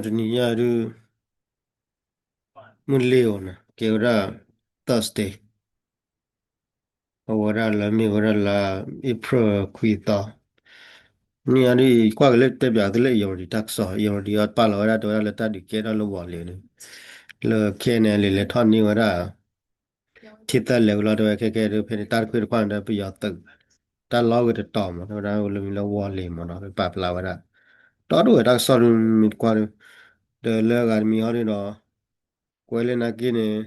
တနံၤညါဒုး မုၢ်လ့ၤဧိၤန့ၣ် ကဲဝဲဒၣ် Thursday အဝဲဒၣ်လၢမ့ၢ်ဝဲဒၣ်လါ April ခွံသီ, မုၢ်ညါဒုး ကွၢ်က့ၤလၢတဲပၠးသုလၢ Irrawaddy တၢ်ကစီၣ် Irrawaddy အီၤပာ်လီၤဝဲဒၣ် တဲဝဲဒၣ်လၢတၢ်ဒုးကဲထီၣ်လၢဝီၤလ့ၤန့ၣ် လၢ K N L A လဲၤထီၣ်န့ၢ်ဝဲဒၣ် ထံသၢလဲၤဝံၤလီၤ တဲဝဲခဲကဲဒုး ဖဲန့ၣ်တၢ်တခွဲးတခွါန့ၣ်ဒီး ပယီၤသုး တၢ်လီၢ်ဂ့ၤတတီၤမး တဲဝဲဒၣ်လၢမံၤလၢဝီၤလ့ၤမးနီၤ ပပာ်ဖျါဝဲဒၣ် တီဒိၣ်ဝဲတၢ်ကစီၣ်ဒုးမံၤတကွၢ်ဒုး ဒီးလၢအဂၤတမံၤဟီဒုးဒီး ကွဲးလၢနာ်က့န့ၣ်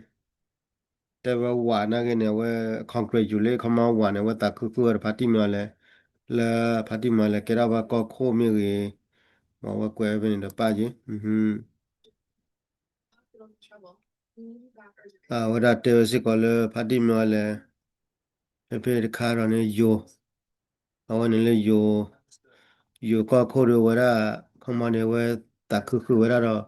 တဲဝဲဝးနာ်က့န့ၣ် အဝဲ congratulate ခီမီဝးန့ၣ် အဝဲသးခုဃုာ်ဝဲဒီးဖါတံၢ်မံၤအီၤလဲၣ် လၢဖါတံၢ်မံၤအီၤလဲၣ် ကဲထီၣ်ဘၣ်ကီၢ်ခိၣ်မ့ၢ်ဂ့ၤ မ့ၢ်အဝဲကွဲးဖဲန့ၣ်ဒီးပၣ်က့ၤ အဝဲဒၣ်တဲဝဲစ့ၢ်ကီးလၢဖါတံၢ်မံၤအီၤလဲၣ် ဖဲဖဲတခါဒီးန့ၣ်ယိၤ အဝဲန့ၣ်လၢယိၤ ယိၤကီၢ်ခိၣ်ဒီးဝဲဒၣ် ခီမီန့ၣ် အဝဲသးခုဃုာ်ဝဲဒၣ်ဒီး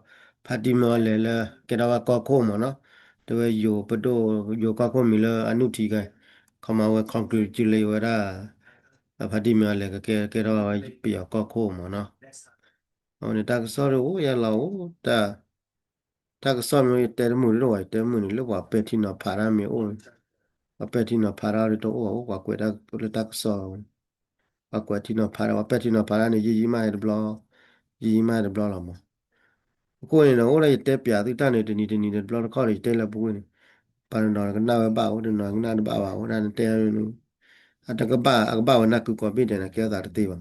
ဖါတံၢ်မံၤအီၤလဲၣ်လၢ ကဲထီၣ်ဘၣ်ကီၢ်ခိၣ်မးနီၤ တဲဝဲယိၤပဒိၣ် ယိၤကီၢ်ခိၣ်မံၤလၢအနုၢ်ထံကဲ ခီမီအဝဲ congratulate ဝဲဒၣ် ဖါတံၢ်မံၤအီၤလဲၣ် ကကဲထီၣ်ပယီၤကီၢ်ခိၣ်မးနီၤ အဝဲန့ၣ်တၢ်ကစီၣ်ဒုးအိၣ်ယါလီၤအိၣ် တၢ်ကစီၣ်မ့ၢ်ယတဲတမုာ်တဒိၣ်ဘၣ် ယတဲမုာ်န့ၣ် လၢပှၤပဲာ်ထံနီၤဖးတၢ်မ့ၢ်အိၣ် ပှၤပဲာ်ထံနီၤဖးတၢ်ဒုးတအိၣ်ဘၣ် ပှၤကွဲးတၢ်လၢတၢ်ကစီၣ် ပှၤကွဲးထံနီၤဖးတၢ် ပှၤပဲာ်ထံနီၤဖးတၢ်န့ၣ် ယံာ်ယံာ်မးတဘျီ ယံာ်ယံာ်မးတဘျီလီၤမး အဃိန့ၣ်ဒီး အိၣ်ဒၣ်ယတဲပၠးသုတၢ်န့ၣ် တနံၤတနံၤတဘျီတခီၣ်ဒီး ယတဲလၢပူၤကွံာ်န့ၣ် ပှၤတနီၤကနၣ်ဝဲဘၣ်အိၣ် တနီၤကနၣ်တဘၣ်ဘၣ်အိၣ်ဒၣ်နတဲန့ၣ် အတကဘၣ် အကဘၣ်ဝဲနၢ်ကုကိးဘ့ၣ်ဒဲးန့ၣ် ကဲထီၣ်သးတသ့ဘၣ်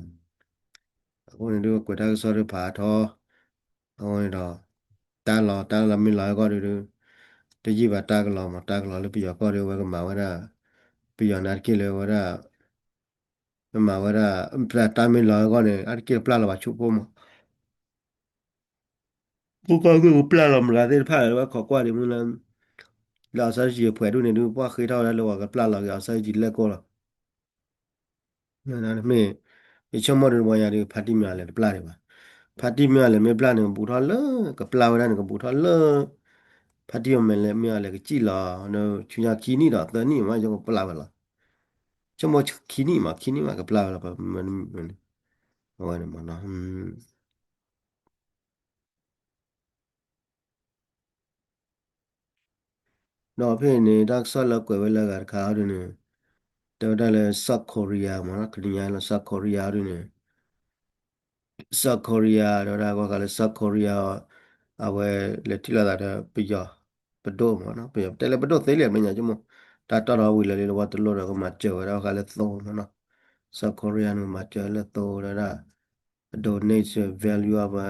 အဃိန့ၣ်ဒုး ကွဲးတၢ်ကစီၣ်ဒုးဖးထီ အဃိန့ၣ်ဒီး တၢ်လီၤ တၢ်လီၤမ့ၢ်လီၤဟဲကီၢ်ဒုး တယံာ်ဘၣ်တၢ်ကလီၤမး တၢ်ကလီၤလၢပယီၤကီၢ်ဒုး အဝဲကမၤဝဲဒၣ် ပယီၤနာ်တက့ၢ်လၢဝဲဒၣ် ကမၤဝဲဒၣ် တၢ်မ့ၢ်လီၤဟဲကီၢ်န့ၣ် အါတက့ၢ်တပျၢ်လီၤဘၣ်ဆူဖိမး ဖိကီၢ်ဂ့ၢ်ကပျၢ်လီၤမတၤသ့ၣ်တဖၣ် ဝဲခိးကွၢ်ဒံးမုၢ်လၢ လၢအီစထြ့လယါဖှဲးဒူၣ်န့ၣ်ဒုး ပှၢ်ဃ့ထီၣ်ဝဲဒၣ်လၢပှၤကပျၢ်လီၤက့ၤအီစထြ့လယါလဲၣ်ကိၣ်လီၤ. မ့ၢ် ယဆိကမိၣ်ဒုးတဘျီညါဒုး ဖါတံၢ်မံၤအီၤလဲၣ်တပျၢ်ဒံးဘၣ်. ဖါတံၢ်မံၤအီၤလဲၣ်မ့ၢ်ပျၢ်န့ၣ် ကဘူးထီၣ်လၢ ကပျၢ်ဝဲဒၣ်န့ၣ် ကဘူးထီၣ်လၢ ဖါတံၢ်မံၤအီၤလဲၣ်မ့ၢ်အီၤလဲၣ်ကစံၣ်လီၤ ဆူညါခံနံၣ်ဒီးသၢနံၣ်မး ယကပျၢ်ဝဲလီၤ. ဆိကမိၣ်ခံနံၣ်မး ခံနံၣ်မးကပျၢ်ဝဲလီၤ အဝဲန့ၣ်မးနီၤ ဒီးဖဲန့ၣ် တၢ်ကစီၣ်လၢကွဲးဝဲလၢအဂၤတခါအီၤဒ်န့ၣ် တဲဝဲဒၣ်လၢ South Korea မ့ၢ်နီၤ ကနံၤညါလၢ South Korea အီၤဒ်န့ၣ် South Korea တဲဝဲဒၣ် ကွၢ်ဃာ်လၢ South Korea အဝဲလဲၤထံၣ်လိာ်သးဒီးပယီၤပဒိၣ်မ့ၢ်နီၤ ပယီၤတဲလၢပဒိၣ်သ့လံ မ့ၢ်ညါကမိၣ် တၢ်တီၢ်ထီဝံၤလၢာ်လံ တဝီတလိၣ်ဒီးကမၤစၢၤဝဲဒၣ်ဃာ်လၢသိမ့ၢ်နီၤ South Korea န့ၣ် မၤစၢၤလၢသိတဲဝဲဒၣ် အ donation value အဝဲ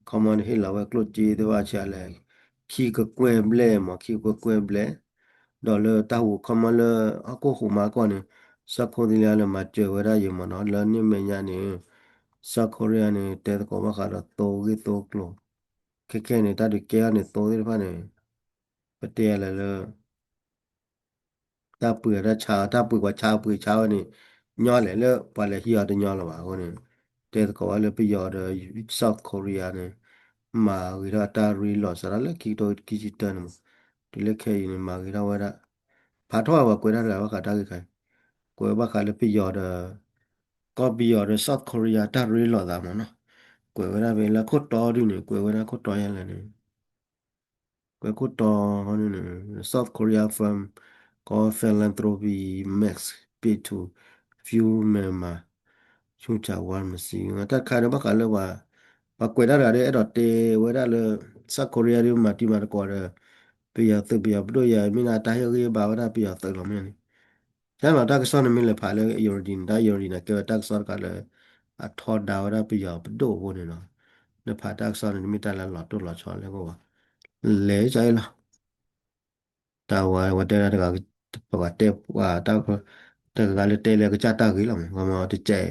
ခီမီန့ၣ်ဟ့ၣ်လီၤဝဲကျိၣ်စ့သ့ၣ်တဖၣ်ဆံးလဲၣ် ခံကကွဲၢ်ဘျဲၣ်မ့ၢ် ခံကကွဲၢ်ကွဲၢ်ဘျဲၣ် ဒီးလၢတၢ်ဟူးခီမီလၢဟီၣ်ခိၣ်ဟူးမါကီၢ်န့ၣ် South Korea လၢမၤစၢၤဝဲဒၣ်ယံၤမ့ၢ်နီၤ လၢန့ၣ်မဲာ်ညါန့ၣ် South Korea န့ၣ် တဲသကိးဘၣ်ဃးဒီးသိဂ့ၢ်သိကျိၤ ခဲခဲန့ၣ် တၢ်ဒုးကဲထီၣ်န့ၣ်သိသ့ၣ်တဖၣ်န့ၣ် ပတဲလဲၣ်လၢ တၢ်ပှ့ၤတၢ်ဆါ တၢ်ပှ့ၤပှၤဆါပှ့ၤဆါဝဲန့ၣ် ညီလဲၣ်လၢပှၤလဲၤဟံးအီၤတညီလၢၤဘၣ်အဃိန့ၣ် တဲသကိးဝဲလၢပယီၤဒီး South Korea န့ၣ် မၤဂ့ၤထီၣ်တၢ်ရ့လိာ်စးထီၣ်လၢခံကထိခံဆံတၢန့ၣ်မး တုၤလၢခဲအံၤန့ၣ် မၤဂ့ၤထီၣ်ဝဲဒၣ် ဖးထီၣ်ပှၤကွဲးတၢ်တဂၤဘၣ်ဃးတၢ်ဂ့ၢ်ခါအံၤ ကွဲးဘၣ်ဃးလၢပယီၤဒီး ကီၢ်ပယီၤဒီး South Korea တၢ်ရ့လိာ်သးမးနီၤ ကွဲးဝဲဒၣ်ဖဲလၢခိၣ်တီဒ်န့ၣ် ကွဲးဝဲဒၣ်ခိၣ်တီယါလဲၣ်န့ၣ် ကွဲးခိၣ်တီန့ၣ် South Korea firm called Philanthropic Max paid to fuel Myanmar ဆူၣ်ချၢဝါမစံ တၢ်တခါဒီးဘၣ်ဃးလၢပှၤ ပှၤကွဲးတၢ်တဂၤဒီး အဲၣ်ဒိးတဲဝဲဒၣ်လၢ South Korea ဒုးမၤတံၤမၤသကိးဒီး ပယီၤသုးပယီၤပဒိၣ်ယၤ မ့ၢ်ဒၣ်တၢ်ဟ့ၣ်ဂံၢ်ဟ့ၣ်ဘါဝဲဒၣ်ပယီၤသုးလီၤမ့ၢ်န့ၣ် ယါလီၤတၢ်ကစီၣ်န့ၣ်မ့ၢ်လဲၤဖးလၢ Irrawaddy န့ၣ် တၢ် Irrawaddy န့ၣ် ကဲဝဲတၢ်ကစီၣ်တခါလၢ အထီဒါဝဲဒၣ်ပယီၤပဒိၣ်အဃိန့ၣ်လီၤ. နဖးတၢ်ကစီၣ်န့ၣ် တမ့ၢ်တၢ်လၢလီၤတိၢ်လီၤဆီလၢအဂီၢ်ဘၣ်. လဲၤကၠီလီၤ. တၢ်ဝဲဝဲတဲဒၣ်တဂၤ ပှၤတဲပှၤတၢ် တဂၤလၢတဲလၢကစၢ်တၢ်ဂ့ၤလီၤမး ဂီၤမးတစဲး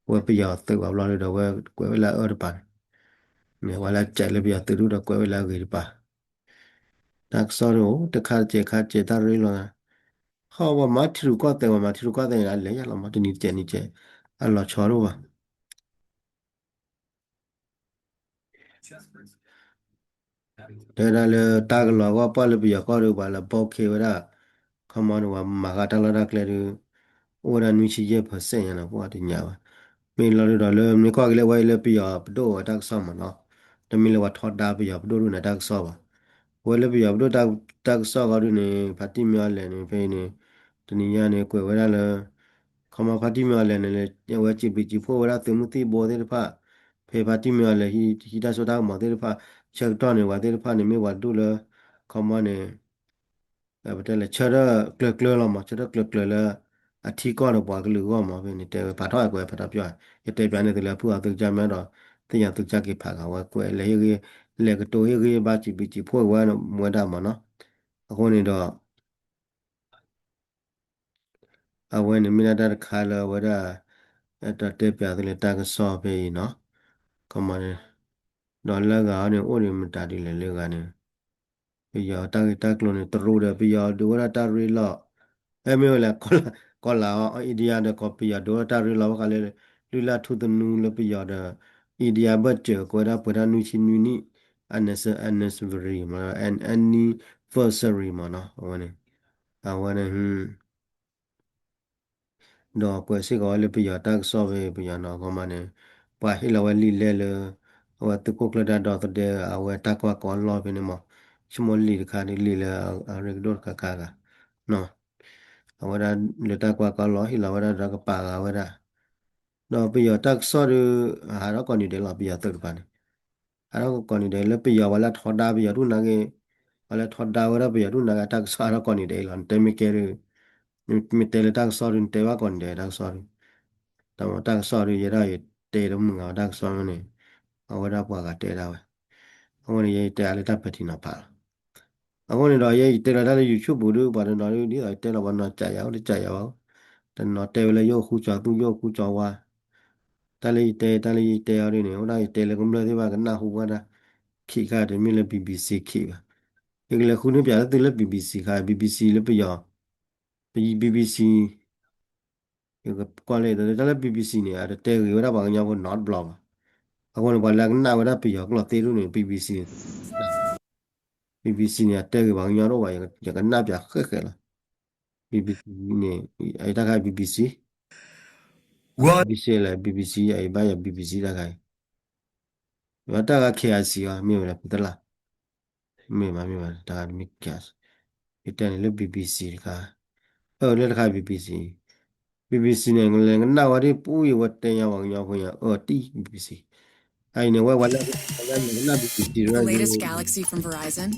ဝဲပယီၤသုးပှၤဘျီဒီးဝဲကွဲးဝဲလၢအအၢတပၤန့ၣ် မ့ၢ်ဝဲလၢစဲးလၢပယီၤသုးဒုဒီးကွဲးဝဲလၢအဂ့ၤတပၤ တၢ်ကစီၣ်န့ၣ်အိၣ် တခါတစဲးခါတစဲးတၢ်ရ့လိာ်သး ဟီၣ်ဝဲမၤထံရူၢ်ကီၢ်သဲး ဝဲမၤထံရူၢ်ကီၢ်သဲးန့ၣ် အလဲၤယါလီၤမး တနံၤတစဲးနံၤတစဲး အလီၤဆီတအိၣ်ဘၣ် တဲဒၣ်လၢတၢ်ကလီၤဂီၢ်ပှၢ်လၢပယီၤကီၢ်ဒီး ပှၤလၢဘီခဲဝဲဒၣ် ခီမီန့ၣ် ပှၤမၤဃာ်တၢ်လီၢ်တၢ်ကျဲဒီး အိၣ်ဝဲဒၣ်နွံဆံယဲၢ် percent ညါနီၤ ပှၤတညါဘၣ် မ့ၢ်လီၤဒုးဒီးလၢမ့ၢ်ကွၢ်က့ၤလၢဝဲအံၤလၢပယီၤပဒိၣ်ဝဲတၢ်ကစီၣ်မးနီၤ တမ့ၢ်လၢပှၤထီဒါပယီၤပဒိၣ်ဒိၣ်န့ၣ်တၢ်ကစီၣ်ဘၣ်. အဝဲလၢပယီၤပဒိၣ်တၢ်ကစီၣ်ဃီဒုန့ၣ် ဖါတံၢ်မ့ၢ်အီၤလဲၣ်န့ၣ် ဖဲအံၤန့ၣ် တနံၤညါန့ၣ် ကွဲးဝဲဒၣ်လၢ ခီမီဖါတံၢ်မ့ၢ်အီၤလဲၣ်န့ၣ် အဝဲစံးဘျုးစံးဖှိၣ်ဝဲဒၣ်သုးမုၢ်သံၣ်ဘိသ့ၣ်တဖၣ် ဖဲဖါတံၢ်မ့ၢ်အီၤလဲၣ် ဟံးတၢ်စိတၢ်ကမီၤသ့ၣ်တဖၣ် ဆၢကတီၢ်န့ၣ် ပှၤသ့ၣ်တဖၣ်န့ၣ် မ့ၢ်ပှၤဒိၣ်လၢ ခီမီန့ၣ် ပတဲလဲၤဆၢထၢၣ်ကျၢၤကျၢၤလီၤမး ဆၢထၢၣ်ကျၢၤကျၢၤလၢ အထံကီၢ်ဒီးပှၤကလုာ်အဂီၢ်မး ဖဲန့ၣ်တဲဝဲဖးထီၣ်ကွဲးဖးထီၣ်ပၠီ ယတဲပၠးန့ၣ်သုလၢဖုၣ်အီၤသုကစၢ်မ့ၢ်ဒီး သ့ၣ်ညါသုကစၢ်က့ၤဖးဂၤဝဲကွဲးလဲၤဟ့ၣ်ဂ့ၤ လဲၤကတိၤဟ့ၣ်ဂ့ၤဘၣ်စံးဘျုးစံးဖှိၣ်ဝဲဝဲဒၣ်မးနီၤ အဃိန့ၣ်ဒီး အဝဲန့ၣ်မ့ၢ်ဒၣ်တၢ်တခါလၢအဝဲဒၣ် အဲၣ်ဒိးတဲပၠးသုလၢတၢ်ကစီၣ်ဖဲအံၤနီၤ ကမၤန့ၣ် ဒီးလၢဂၤအီၤန့ၣ် အိၣ်ဒံးမတၤဒ်လဲၣ်လၢဂၤန့ၣ် ပယီၤတၢ်ဂ့ၢ်တၢ်ကျိၤန့ၣ် တရူးဒီးပယီၤဒုးဝဲဒၣ်တၢ်ရ့လိာ် အဲမ့ၢ်ဝဲလဲၣ် ကီၢ်လၤအီၤ India ဒီးကီၢ်ပယီၤဒုးဝဲဒၣ်တၢ်ရ့လိာ်ဘၣ်ဃးလၢ လုၢ်လၢ်ထူသနူလၢပယီၤဒီး India ဘၢၣ်စၢၤ ကဝဲဒၣ်ပှဲၤဒၣ်နွံဆံနွံနံၣ် anniversary မ့ၢ် anniversary မ့ၢ်နီၤ အဝဲန့ၣ် အဝဲန့ၣ် ဒီးကွဲးစ့ၢ်ကီးဝဲလၢပယီၤတၢ်ကစီၣ်ဖဲ ပယီၤနီၤ ခီမီန့ၣ် ပှၤဟ့ၣ်လီၤဝဲလံာ်လဲၢ်လၢ အဝဲသုးခိၣ်ကျၢၢ်တၢ်ဒီသဒၢ အဝဲတၢ်ကွၢ်ကီလီၢ်ဖဲန့ၣ်မး ဆိကမိၣ်လံာ်တခါဒုးလံာ်လၢအရ့ကဒိၣ်တခါခါဂၤ အဝဲဒၣ်လၢတၢ်ကွၢ်ကီလီၢ်ဟ့ၣ်လီၤဝဲဒၣ်ဒီးကပာ်ဂၤဝဲဒၣ် ဒီးပယီၤတၢ်ကစီၣ်ဒုး ဟးထီၣ်ကိးနံၤဒဲးလီၤ ပယီၤသုးတကပၤန့ၣ် ဟးထီၣ်ကိးနံၤဒဲးလၢပယီၤပှၤလၢအထီဒါပယီၤဒိၣ်နၤဂ့ၤ ပှၤလၢထီဒါဝဲဒၣ်ပယီၤဒိၣ်နၤဂ့ၤ တၢ်ကစီၣ်ဟးထီၣ်ကိးနံၤဒဲးလီၤ နတဲမ့ၢ်ကဲဒုး မ့ၢ်တဲလၢတၢ်ကစီၣ်ဒုး နတဲဘၣ်ကိးနံၤဒဲးတၢ်ကစီၣ်ဒုး တၢ်ကစီၣ်ဒုး ယဲဒၣ်ယတဲတမုာ်ဂၤတၢ်ကစီၣ်န့ၣ် အဝဲဒၣ်ပှၤဂၤတဲဒၣ်ဝဲ အဃိန့ၣ် ယဲယတဲအါလၢတၢ်ပဲာ်ထံနီၤဖးလီၤ အဃိန့ၣ်ဒီး ယဲယတဲလီၤတၢ်လၢ YouTube ပူၤဒုး ပှၤတနီၤဒုး ဒ်သိးယတဲလီၤပှၤနီၤကးယၤအိၣ်တကးယၤဘၣ် တနီၤတဲဝဲလၢယအိၣ်ဃူကၠီၤသူၣ် ယအိၣ်ဃူကၠီၤဝါ တၢ်လၢယတဲ တၢ်လၢယတဲအီၤဒ်န့ၣ် အိၣ်ဒၣ်ယတဲလၢကမျၢၢ်သ့ၣ်တဖၣ်ကနၢ်ဟူဝဲဒၣ် ခံခါတမ့ၢ်လၢ BBC ခံဘၣ် ယကလဲၤဃုန့ၢ်ပၠးလၢသုလၢ BBC ခါ BBC လၢပယီၤ BBC ယကွၢ်လၢတၢ်လၢ BBC န့ၣ် အတတဲဂ့ၤဝဲဒၣ်ပှၤကညီဖိနီတဘျီဘၣ်. အဃိန့ၣ် ပှၤလၢအကနၣ်ဝဲဒၣ်ပယီၤကျိာ်သ့ဒိၣ်န့ၣ် BBC န့ၣ် BBC န့ၣ် အတဲဂ့ၤပှၤကညီတအိၣ်ဘၣ် ယကနၣ်ပၠးဃဲၣ်ဃဲၣ်လီၤ. BBC န့ၣ် အတၢ်ခါ BBC ဘၣ် BBC လၢ BBC အဘၣ်ယၤ BBC တၢ်ခါအံၤ တၢ်ခါ KIC အီၤ မ့ၢ်ဝဲလၢဖုသလၣ် မ့ၢ်မးမ့ၢ်မး တၢ်ခါတမ့ၢ် KIC ယတဲန့ၣ်လၢ BBC တခါ အၢ လၢတခါ BBC BBC န့ၣ် လဲၤကနၣ်ဝဲဒ်ပူၤအံၤ ဝဲတဲညါပှၤကညီဖိညါ အၢ တံၢ် BBC အအံၤန့ၣ် ဝဲဝဲလၢ ကနၣ် BBC တရၢ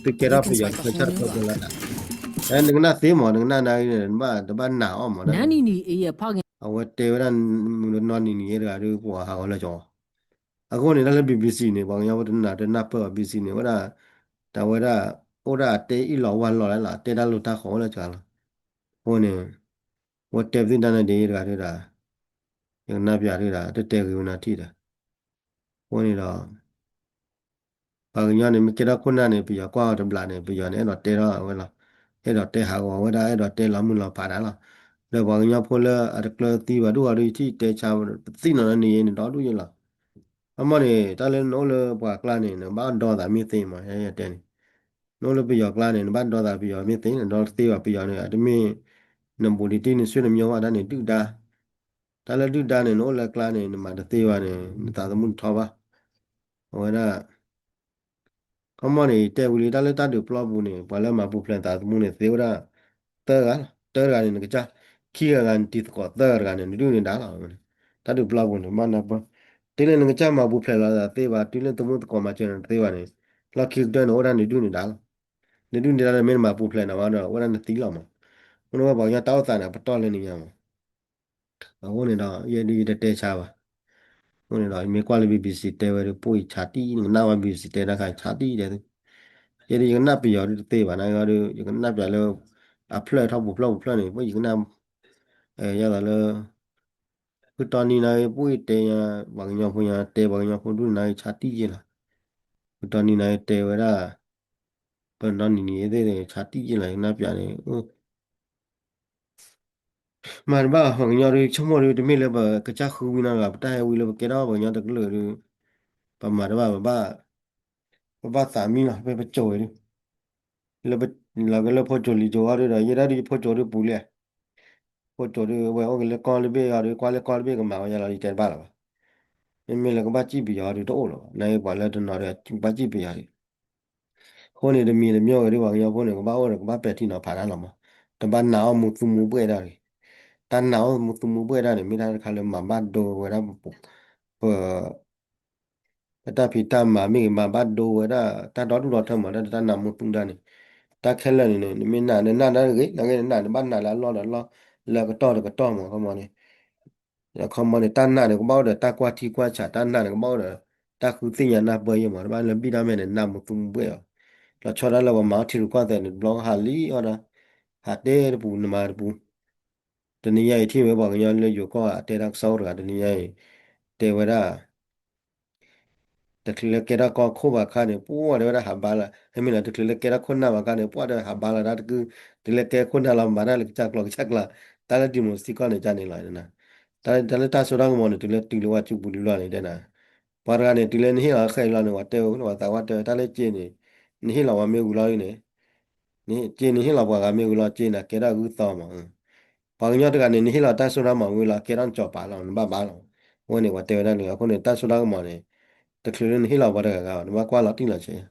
သုကဲထီၣ်ပယီၤတခွဲဆၣ်တခွဲဖိလၢ နကနၣ်သ့မး နကနၣ်နၤ တဘၣ်နာ်အီၤမး အဝဲတဲဝဲဒၣ် နီၢ်နံၤနံၤအံၤတဂၤဒုး ပှၤဟးဂီၤလၢကီ အဃိန့ၣ် တၢ်လၢ BBC န့ၣ် ပှၤကညီဖိတနၢ်တနၢ်ပၢၢ်ဘၣ် BBC န့ၣ် ဝဲဒၣ် တၢ်ဝဲဒၣ် အိၣ်ဒၣ်အတဲအ့ၣ်လီၤဝါလီၤလၢ်လီၤ တဲတၢ်လိၤတၢ်ဃီဝဲလၢကီလီၤ. အဃိန့ၣ် ဝဲတဲပသ့ၣ်တၢ်န့ၣ်ဒ်တဂၤဒုးဒၣ် ယကနၣ်ပၠးဒုးဒၣ် တတဲဂ့ၤဝဲနီထံၣ်ဒီး အဃိန့ၣ်ဒီး ပှၤကညီန့ၣ် မ့ၢ်ကဲထီၣ်ခိၣ်နၢ်န့ၣ် ပယီၤကွၢ်အီၤတဘျီန့ၣ် ပယီၤန့ၣ် အဲၣ်ဒိးတဲထီၣ်ဝဲလီၤ. အဲၣ်ဒိးတဲဟးဂီၤဝဲဒၣ် အဲၣ်ဒိးတဲလီၤမုၢ်လီၤဖးဒၣ်လီၤ. ဒီးပှၤကညီဖိလၢအတကျၢၤသံဘၣ်ဒူၣ်အီၤဒုး ယထံၣ်တဲဆါပသံၣ်နီၤနီၤန့ၣ် ယဲန့ၣ်ဒီဒူၣ်ယဲလီၤ. အမ့ၢ်န့ၣ် တၢ်လၢနအိၣ်လၢပှၤကျါန့ၣ် နဘၣ်ဒီသးမ့ၢ်သ့မး ယတဲန့ၣ် နအိၣ်လၢပယီၤကျါန့ၣ် နဘၣ်ဒီသးပယီၤမ့ၢ်သ့န့ၣ် ဒီတသ့ဘၣ်ပယီၤန့ၣ် အတမ့ၢ် နဘူးဒံးတံၢ်နဆွေနမျိုးဘၣ် တၢ်န့ၣ်ဒုၣ်ဒါ တၢ်လၢဒုၣ်ဒါန့ၣ် နအိၣ်လၢကျါန့ၣ် နမၤတသ့ဘၣ်န့ၣ် နသးသမူတထီဘၣ်. အဝဲဒၣ် ခီမီန့ၣ် တဲဝံၤလံ တၢ်လၢတၢ်ဒုးပျီပူၤန့ၣ် ပှၤလၢမၤပူၤဖျဲးနသးသမူန့ၣ် သ့ဝဲဒၣ် သၢဂၤလီၤ. တၢတဂၤန့ၣ် နကစၢ် ခံဂၤဂၤန့ၣ် တံၤသကိး သၢဂၤတဂၤန့ၣ် နဒုၣ်နဒါလီၤ. တၢ်ဒုးပျီပူၤန့ၣ် ဘၣ်နၢ်ပၢၢ် တုၤလၢနကစၢ်မၤပူၤဖျဲးလီၤသးသ့ဘၣ် တုၤလၢသမူသကိးမၤစၢၤနၤတသ့ဘၣ်န့ၣ် လီၢ်ခံကတၢၢ်န့ၣ် အိၣ်ဒၣ်နဒုၣ်နဒါလီၤ. နဒုၣ်နဒါလၢမ့ၢ်နမၤပူၤဖျဲးနၤဘၣ်ဒီး အိၣ်ဒၣ်နသံလီၤမး. မ့ၢ်နဝဲပှၤကညီတၢ်အိၣ်သးန့ၣ် အပတီၢ်လၢနံၤညါမး အဃိန့ၣ်ဒီး ယဲဒုးယတတဲဆါဘၣ်. အဃိန့ၣ်ဒီး ယမ့ၢ်ကွၢ်လၢ BBC တဲဝဲဒုး ပိၢ်ယဆါတံၢ် နကနၣ်ဝဲ BBC တဲတၢ်ခါဆါတံၢ်ဒဲးသု. ယဲဒုးယကနၣ်ပယီၤဒုးတသ့ဘၣ် နာ်က့ဒီး ယကနၣ်ပျးလၢ အဖျၢၣ်ထီၣ်ပူၤဖျၢၣ်ပူၤဖျၢၣ်န့ၣ် ပိၢ်ယကနၣ် ယသးလၢ ဖုတီနံၤနာ်က့ ပိၢ်ယတဲညါ ပှၤကညီဖိညါ တဲပှၤကညီဖိဒုၣ်နာ်က့ ဆါတံၢ်ယဲလီၤ. ဖုတီနံၤနာ်က့ တဲဝဲဒၣ် ပနီၢ်နံၤနံၤသ့ၣ် ဆါတံၢ်ယဲလီၤ ယကနၣ်ပျးန့ၣ် မၤတဘၣ် ပှၤကညီဒုး ဆိကမိၣ်ဒုး တမ့ၢ်လၢပကစၢ်ဃုဝံၤနီတဂၤ ပတၢ်ဟဲဝံၤလၢပကဲထီၣ်ပှၤကညီတကလုာ်ဒုး ပမၤတဘၣ် ပဘၣ် ပဘၣ်သးမံလီၤ ဖဲပစိၤဝဲဒုး လၢပ လီၤက့ၤလၢဖိစိၤလံၤစိၤအီၤဒုးဒီး ယဲဒၣ်ဒုးယဖိစိၤဒုးပူၤလံ ဖိစိၤဒုး ဝဲအိၣ်က့ၤလၢကီၢ်တဘ့ၣ်အီၤဒုး ကွၢ်လၢကီၢ်တဘ့ၣ်ကမၤဝဲယါလီၤ ယတဲတဘၣ်လၢၤဘၣ်. မ့မ့ၢ်လၢကဘၣ်စံၣ်ပယီၤဒုးတအိၣ်လၢၤဘၣ်, နာ်က့ပှၤလၢတနီၤဒီး ကဘၣ်စံၣ်ပယီၤဒံး. အဃိန့ၣ် တမံၤတမံၤဂ့ၤဒ်ပှၤကညီဖိန့ၣ် ကဘၣ်အိၣ်ဒီးကဘၣ်ပဲာ်ထံနီၤဖးတၢ်လီၤမး, တဘၣ်နာ်အီၣ်မူသူမူဘှဲၣ်တၢ်တဂ့ၤ. တၢ်နာ်အီၣ်မူသူမူဘှဲၣ်တၢ်န့ၣ် မ့ၢ်တၢ်တခါလၢမၤဘၣ်ဒိဝဲဒၣ် ပ ပတၢ်ဖံးတၢ်မၤမ့ၢ်ဂ့ၤ မၤဘၣ်ဒိဝဲဒၣ် တၢ်ဒီဒူၣ်ဒီထၢမး တၢ်တၢ်နာ်မူသူတၢ်န့ၣ်, တၢ်ခဲလၢာ်န့ၣ်န့ၣ် နမ့ၢ်နာ် နနာ်တၢ်တဂ့ၤ နာ်ဂ့ၤ နနာ် နဘၣ်နာ်လၢအလီၢ်ဒီးလီၢ် လၢအကတီၢ်ဒီးကတီၢ်မး ခီမီန့ၣ် ခီမီန့ၣ် တၢ်နာ်န့ၣ်ကဘၣ်အိၣ်ဒီးတၢ်ကွၢ်ထံကွၢ်ဆး တၢ်နာ်န့ၣ်ကဘၣ်အိၣ်ဒီး တၢ်ဃုသ့ၣ်ညါနၢ်ပၢၢ်ယဲၢ်မး တဘၣ်လၢဘံၣ်တၢ်မဲာ်န့ၣ် နာ်မူသူမူဘှဲၣ်အီၤ, လီၤဆီဒၣ်လၢပှၤမၤအီၣ်ထံရူၢ်ကီၢ်သဲးန့ၣ် တဘျီဟးလံအီၣ်ဒၣ်, ဟးတဲတပူၤ နမၤတပူၤ, တနံၤညါအံၤထံၣ်ဝဲပှၤကညီလၢယိၤကီၢ်အတဲတၢ်ကစီၣ်အိၣ်တဂၤ တနံၤညါအံၤ တဲဝဲဒၣ် တချုးလၢကဲထီၣ်ကီၢ်ခိၣ်ဘၣ်အခါန့ၣ် ပှၤတဲဝဲဒၣ်ဟးဘါလီၤ, မ့ၢ်လီၤ တချုးလၢကဲထီၣ်ခိၣ်နၢ်ဘၣ်အခါန့ၣ် ပှၤတဲဟးဘါလီၤတၢ်တကု, တုၤလၢကဲခိၣ်နၢ်လီၤ မၤတၢ်လၢကစၢ်ကျိာ်ကစၢ်ကျါ, တၢ်လၢ democracy ကီၢ်န့ၣ် ကန့ၣ်လီၤ, တၢ်လၢတၢ်စိတၢ်ကမီၤန့ၣ် တုၤလၢတုၤလၢဝဲစုပူၤလံလီၤန့ၣ်တဲနၤ, ပှၤတဂၤန့ၣ် တုၤလၢနဟ့ၣ်လီၤဃဲးလီၤန့ၣ် ပှၤတဲဝဲလၢပှၤသးပှၢ်တဲဝဲ တၢ်လၢက့န့ၣ် နဟ့ၣ်လီၤပှၤမ့ၢ်ဝံၤလီၤန့ၣ် က့န့ၣ်ဟ့ၣ်လီၤပှၤဂၤမ့ၢ်ဝံၤလီၤ က့န့ၣ် ကဲထီၣ်ဂုၢ်သီမး, ပှၤကညီတဂၤန့ၣ် နဟ့ၣ်လီၤတၢ်စိတၢ်ကမီၤဝံၤလီၤ ကဲထီၣ်နစီၤပၤလီၤ နဘၣ်ဘါလီၤ, အဝဲန့ၣ် ပှၤတဲဝဲဒၣ်န့ၣ် အဃိန့ၣ် တၢ်စိတၢ်ကမီၤန့ၣ် တချုးလၢနဟ့ၣ်လီၤပှၤတဂၤဂၤဘၣ် နဘၣ်ကွၢ်လီၤတံၢ်လီၤဆဲး,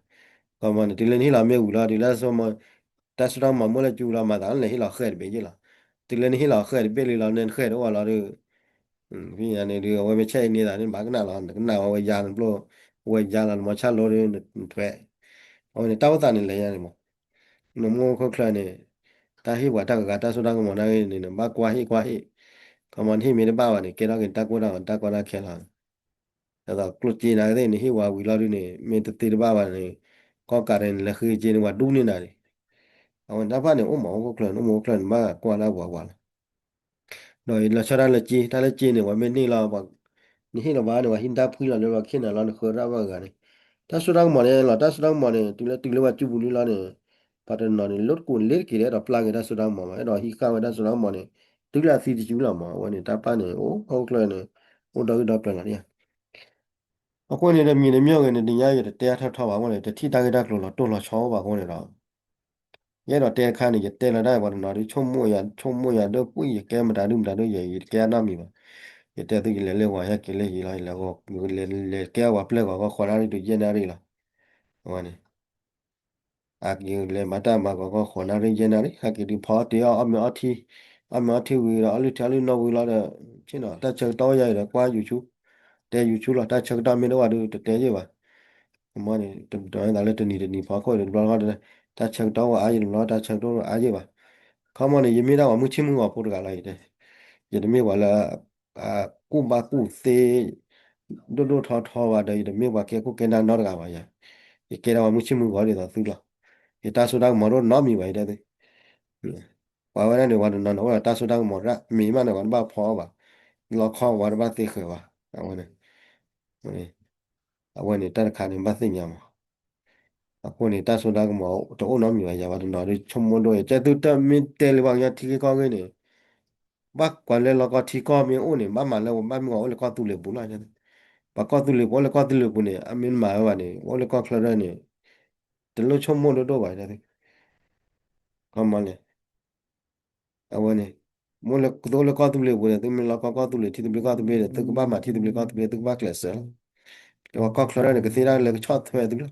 ခီမီန့ၣ် တုၤလၢနဟ့ၣ်လီၤမ့ၢ်ဝံၤလီၤ တုၤလၢ တၢ်စိတၢ်ကမီၤမ့ၢ်လၢကၠူလီၤ မၤသးလၢနဟ့ၣ်လီၤဃဲးတဘ့ၣ်ယ့ၣ်လီၤ, တုၤလၢနဟ့ၣ်လီၤဃဲးတဘ့ၣ်လံလီၤ နဃဲးတအိၣ်လီၤဒီး ဖဲညါန့ၣ်ဒုး အဝဲမ့ၢ်ဆဲးအံၤန့ၣ်သးန့ၣ် ဘၣ်ကနၣ်လီၤ နကနၣ်ဝဲဝဲယါနပျိၢ်, ဝဲယါလီၤ နမီၤဆၣ်လိဒီးနထွဲ, အဝဲန့ၣ် တၢ်အိၣ်သးန့ၣ်လဲၤညါန့ၣ်မး, နမိၢ်ခိၣ်ချၢန့ၣ် တၢ်ဟ့ၣ်ပှၤတၢ်ဂၤတၢ်စိတၢ်ကမီၤနာ်ဂ့ၤန့ၣ် နဘၣ်ကွၢ်ဟ့ၣ်ကွၢ်ဟ့ၣ်, ခီမီ နဟ့ၣ်မ့ၢ်တဘၣ်ဘၣ်န့ၣ် ကဲထီၣ်က့ၤတၢ်ကိၢ်တၢ်ဂီၤ တၢ်ကီတၢ်ခဲလီၤ, ဒ်သိးကျိၣ်စ့နာ်ဂ့ၤသ့ၣ် နဟ့ၣ်ဝဲဝံၤလီၤဒုးန့ၣ် မ့ၢ်တသ့တဘၣ်ဘၣ်န့ၣ် ကီၢ်ကးဒဲးန့ၣ် လဲၤဃ့က့ၤန့ၣ် ပှၤဒူန့ၢ်နၤန့ၣ်, အဝဲန့ၣ်တၢ်ဖၣ်န့ၣ် အိၣ်မး အိၣ်ခိၣ်ချၢန့ၣ် အိၣ်မး အိၣ်ခိၣ်ချၢန့ၣ် ဘၣ်ကွၢ်လၢပှၤဝၤလီၤ ဒီးလီၤဆီဒၣ်လၢက့ တၢ်လၢက့န့ၣ် ပှၤမ့ၢ်န့ၢ်လီၤ နဟ့ၣ်လီၤဘၣ်န့ၣ် ပှၤဟံးတၢ်ဖှံလီၤလၢပှၤခ့ၣ်နၤလီၤ နဃၢၤတၢ်ဘၣ်ဂၤန့ၣ်, တၢ်စိတၢ်ကမီၤန့ၣ်လီၤ တၢ်စိတၢ်ကမီၤန့ၣ် တုၤလၢတုၤလၢပှၤစုပူၤလံလီၤန့ၣ်, ပှၤတနီၤန့ၣ် လၢတကိးလ့တက့ၤဒီး အဲၣ်ဒိးပျၢ်က့ၤတၢ်စိတၢ်ကမီၤမး အဲၣ်ဒိးဟံးဃာ်ဝဲတၢ်စိတၢ်ကမီၤန့ၣ် တုၤလၢအသံတစုလီၤမး အဝဲန့ၣ် တၢ်ဖၣ်န့ၣ် အိၣ်ခိၣ်ချၢန့ၣ် အိၣ်ဒီးဂ့ၢ်ဒီးကျၢၤလီၤန့ၣ် အဃိန့ၣ် တမံၤတမံၤဂ့ၤန့ၣ် တနံၤညါယတတဲအါထီၣ်ထီဘၣ်အဃိန့ၣ် တထံၣ်တၢ်ဂ့ၢ်တၢ်ကျိၤလီၤတိၢ်လီၤဆီဘၣ်အဃိန့ၣ်ဒီး ယအဲၣ်ဒိးတဲတခါန့ၣ် ယတဲလီၤတၢ်ပှၤတနီၤဒုး ဆိကမိၣ်ယၤ ဆိကမိၣ်ယၤဒိၣ်ပှံၢ် ယကဲမတၤဒုမတၤဒု ယဲ ယတကဲအနီတမံၤဘၣ်. ယတဲသု ယလဲၤလၢဝၤ ဟဲက့ၤလၢယံၤလီၤ ယလဲၤ လဲၤကဲဝၤပျဲၢ်ဂီၤကီၢ် ဃိးနၣ်ရံၣ်တုၤယဲၢ်နၣ်ရံၣ်လီၤ. အဝဲန့ၣ် အက့ၤလဲၤမၤတၢ်မၤဂီၤကီၢ် ဃိးနၣ်ရံၣ်ယဲၢ်နၣ်ရံၣ် ဟဲက့ၤဒုးဖီအီၣ်တ့ၢ်အီၣ် အီၣ်မ့ၤအီထံ အီၣ်မ့ၤအီထံဝံၤဒီး အီၣ်လုၢ်ထံအီၣ်လုၢ်နီၣ်ဝံၤလီၤဒီး ဆ့ၣ်နီၤ တၢ်ဆၢကတီၢ်အိၣ်ယၤအံၤဒီး ကွၢ် YouTube တဲ YouTube လီၤ. တၢ်ဆၢကတီၢ်မ့ၢ်တအိၣ်ဘၣ်ဒီး တတဲယဲၢ်ဘၣ်. မ့ၢ်န့ၣ် တမ့ၢ်တၢ်လၢတနံၤတနံၤဖီခိၣ်ဒီး တဘျီဃီဒီး တၢ်ဆၢကတီၢ်အိၣ်အါယဲၢ် တဘျီတၢ်ဆၢကတီၢ်အိၣ်အါယဲၢ်ဘၣ်. ခီမီန့ၣ် ယမ့ၢ်ဒၣ်ပှၤမုၢ်ဆ့ၣ်မုၢ်ဂီၤဖိတဂၤလီၤ. ယတမ့ၢ်ပှၤလၢ ကူၣ်ဘၣ်ကူၣ်သ့ ဒိၣ်ဒိၣ်ထီထီဘၣ်ဒီး ယတမ့ၢ်ပှၤကဲခိၣ်ကဲနၢ်နီတဂၤဘၣ်ယၤ. ယကဲဒၣ်ပှၤမုၢ်ဆ့ၣ်မုၢ်ဂီၤဒ်သိးသုလီၤ. ယတၢ်စိတၢ်ကမီၤတအိၣ်နီတမံၤဘၣ် ယတဲသု. ပှၤဝဲဒၣ်န့ၣ် ပှၤတနီၤန့ၣ် အိၣ်ဒီးတၢ်စိတၢ်ကမီၤဒၣ် မ့ၢ်မးန့ၣ် ပှၤတဘၣ်ဖီအီၣ်ဘၣ်. လီခီပှၤတဘၣ်သ့ဃဲၤဘၣ်. အဝဲန့ၣ် အဝဲန့ၣ် တၢ်တခါန့ၣ် ဘၣ်သ့ၣ်ညါမး. အဃိန့ၣ် တၢ်စိတၢ်ကမီၤတအိၣ်နီတမံၤဘၣ် ယၤပှၤတနီၤဒုး ဆိကမိၣ်ဒိၣ် ယတဲသု တၢ်မ့ၢ်တဲလၢပှၤကညီထံဂ့ၢ်ကီၢ်ဂ့ၢ်န့ၣ် ဘၣ်ကွၢ်လၢလီၢ်ကီၢ်ထံကီၢ်မ့ၢ်အိၣ်န့ၣ် ဘၣ်မၤလၢ ဘၣ်မ့ၢ်ပှၤအိၣ်လၢကီၢ်သူလ့ၤပူၤလီၤ. ပှၤကီၢ်သူလ့ၤပူၤ အိၣ်လၢကီၢ်သူလ့ၤပူၤန့ၣ် အမ့ၢ်တမၤဝဲဘၣ်န့ၣ် ပှၤအိၣ်လၢကီၢ်ချၢဒၣ်န့ၣ် တလိၣ်ဆိကမိၣ်ဒိၣ်ဒိၣ်ဘၣ် ယတဲသု. ခီမီန့ၣ် အဝဲန့ၣ် မ့ၢ်လၢသုအိၣ်လၢကီၢ်သူလ့ၤပူၤန့ၣ် သုမ့ၢ်လီၤကီၢ်ကီၢ်သူလ့ၤ ထံသဘျ့ကီၢ်သဘျ့ဒီး သုကဘၣ်မၤထံသဘျ့ကီၢ်သဘျ့ သုကဘၣ်ကျဲးစၢးလီၤ. ပှၤကီၢ်ချၢဒၣ်န့ၣ် ကသ့တၢ်လၢကဆီၣ်ထွဲသုလီၤ.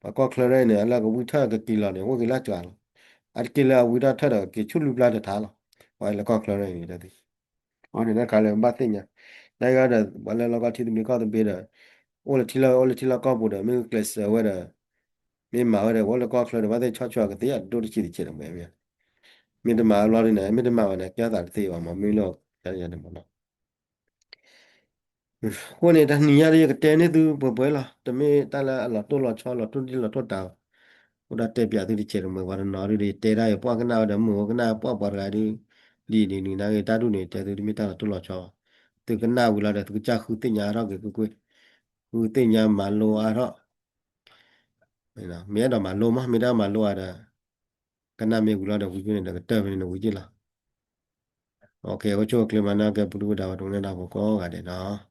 ပှၤကီၢ်ချၢဒၣ်န့ၣ် အလၢကဝံထၢၣ်ကက့ၤလီၤန့ၣ် အိၣ်က့ၤလၢကျါလီၤ. အတက့ၤလၢအဝံတၢ်ထၢၣ်ဒီး က့ၤဆူၣ်လွံၢ်ပျၢ်တထါလီၤ. ပှၤလၢကီၢ်ချၢဒၣ်န့ၣ် အဝဲန့ၣ်တၢ်ခါလၢဘၣ်သ့ၣ်ညါ တၢ်ဂၤဒီး ပှၤလၢလီၤကီၢ်ထံသဘျ့ကီၢ်သဘျ့ဒီး အိၣ်လၢထံလီၢ် အိၣ်လၢထံလီၢ်ကီၢ်ပူၤဒီး မ့ၢ်ကျဲးစၢးဝဲဒီး မ့ၢ်မၤဝဲဒီး ပှၤလၢကီၢ်ချၢဒီး ဘၣ်သ့ၣ်ဆီၣ်ထွဲကသ့အဒိၣ်တဆံးတဆဲးဒီး မ့ၢ်တမၤအဘျီဒ်န့ၣ် မ့ၢ်တမၤဘၣ်န့ၣ် ကဲသးတသ့ဘၣ်မး မ့ၢ်လၢ ယၤန့ၣ်မးနီၤ အဃိန့ၣ် တနံၤညါဒီး ယကတဲန့ၢ်သုပှဲၤပှဲၤလီၤ. တမ့ၢ်တၢ်လၢအလီၤတိၢ်လီၤဆီ လီၤတိၢ်ဒ့လီၤတိၢ်တၢ်ဘၣ်. အိၣ်ဒၣ်တဲပၠးသုတဆဲးတမှဲၤ ပှၤတနီၤဒုး ယတဲဒၣ်ယပှၢ်ကနၣ်ဝဲဒီး မုၢ်အိၣ်ကနၣ်ပှၢ်ပှၤတဂၤဒုး ဒ်နံၤနံၤနာ်က့ တၢ်ဒုးန့ၣ် တဲသုတမ့ၢ်တၢ်လီၤတိၢ်လီၤဆီဘၣ်. သုကနၣ်ဝံၤလီၤဒီး သုကစၢ်ဃုသ့ၣ်ညါအါထီၣ်က့ၤကွ့ၢ်ကွ့ၢ်, ဃုသ့ၣ်ညါမၤလိအါထီၣ် မ့ၢ်အဲၣ်ဒိးမၤလိမး မ့ၢ်တၢ်မၤလိအါဒီး ကနၣ်မ့ၢ်ဝံၤလီၤဒီး ဝံၤကွ့ၢ်န့ၣ်ဒီး ကတၢၢ်ဖဲန့ၣ် နဝံၤကွ့ၢ်လီၤ. အိၣ်ဆူၣ်အိၣ်ချ့မၤနၢၤက့ၤ ပူၤဒုၣ်ပူၤဒါ ပှၤဒိကနၣ်တၢ်ဖိကိးဂၤဒဲးနီၤ.